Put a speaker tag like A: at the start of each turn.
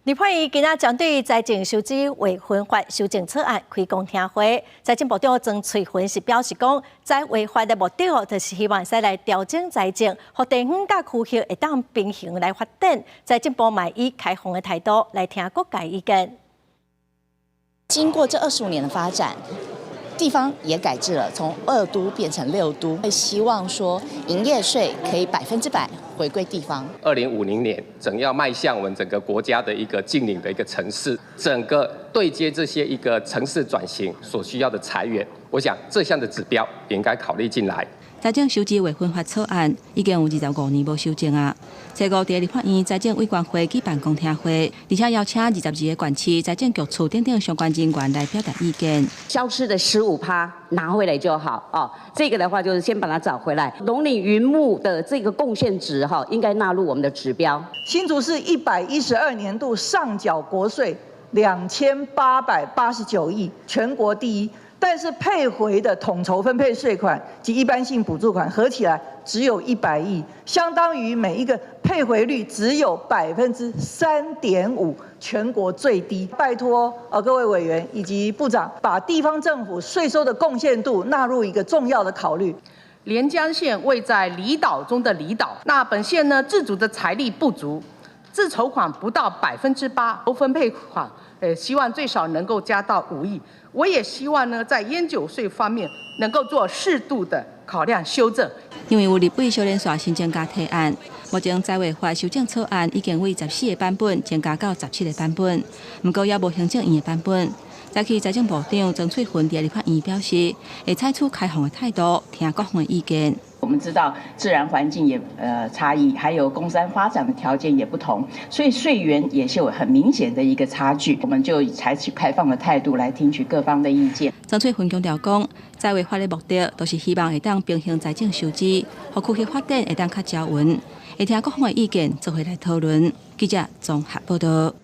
A: 立法院今仔針對財政收支劃分法修正草案開公聽會，財政部長曾翠雲是表示講，財劃法的目的就是希望會使來調整財政，予地方佮區域會當平衡來發展。財政部嘛以開放的態度來聽各界意見。
B: 經過這25年的發展，地方也改制了，從二都變成六都，會希望說營業稅可以100%回歸地方。
C: 2050年，整要邁向我們整個國家的一個淨零的一個城市，整個對接這些一個城市轉型所需要的財源，我想這項的指標也應該考慮進來。
D: 財政收支劃分法草案已經有25年無修正啊。初五佇立法院財政委員會舉辦公聽會，而且邀請22個縣市財政局處等等相關人員來表達意見。
E: 消失的15趴拿回來就好哦。這個的話就是先把它找回來。農林漁牧的這個貢獻值哈，應該納入我們的指標。
F: 新竹市112年度上繳國稅2889億，全國第一。但是配回的統籌分配稅款及一般性補助款合起來只有100億，相當於每一個配回率只有3.5%，全國最低。拜託各位委員以及部長，把地方政府稅收的貢獻度納入一個重要的考慮。
G: 連江縣位在離島中的離島，那本縣呢自主的財力不足，自籌款不到8%，分配款，希望最少能夠加到5億。我也希望呢，在菸酒稅方面能夠做適度的考量修正。
D: 因為有立委蕭連紲新增加提案，目前財劃法修正草案已經為14個版本增加到17個版本，毋過猶無行政院的版本。早起財政部長曾翠雲佇立法院表示，會採取開放的態度，聽各方的意見。
H: 我們知道自然環境也差異，還有工商發展的條件也不同，所以稅源也是有很明顯的一個差距。我們就採取開放的態度來聽取各方的意見。
D: 曾翠雲強調講，財劃法的目的，就是希望會當平衡財政收支，予區域發展會當較均勻，會聽各方的意見，做伙來討論。記者綜合報道。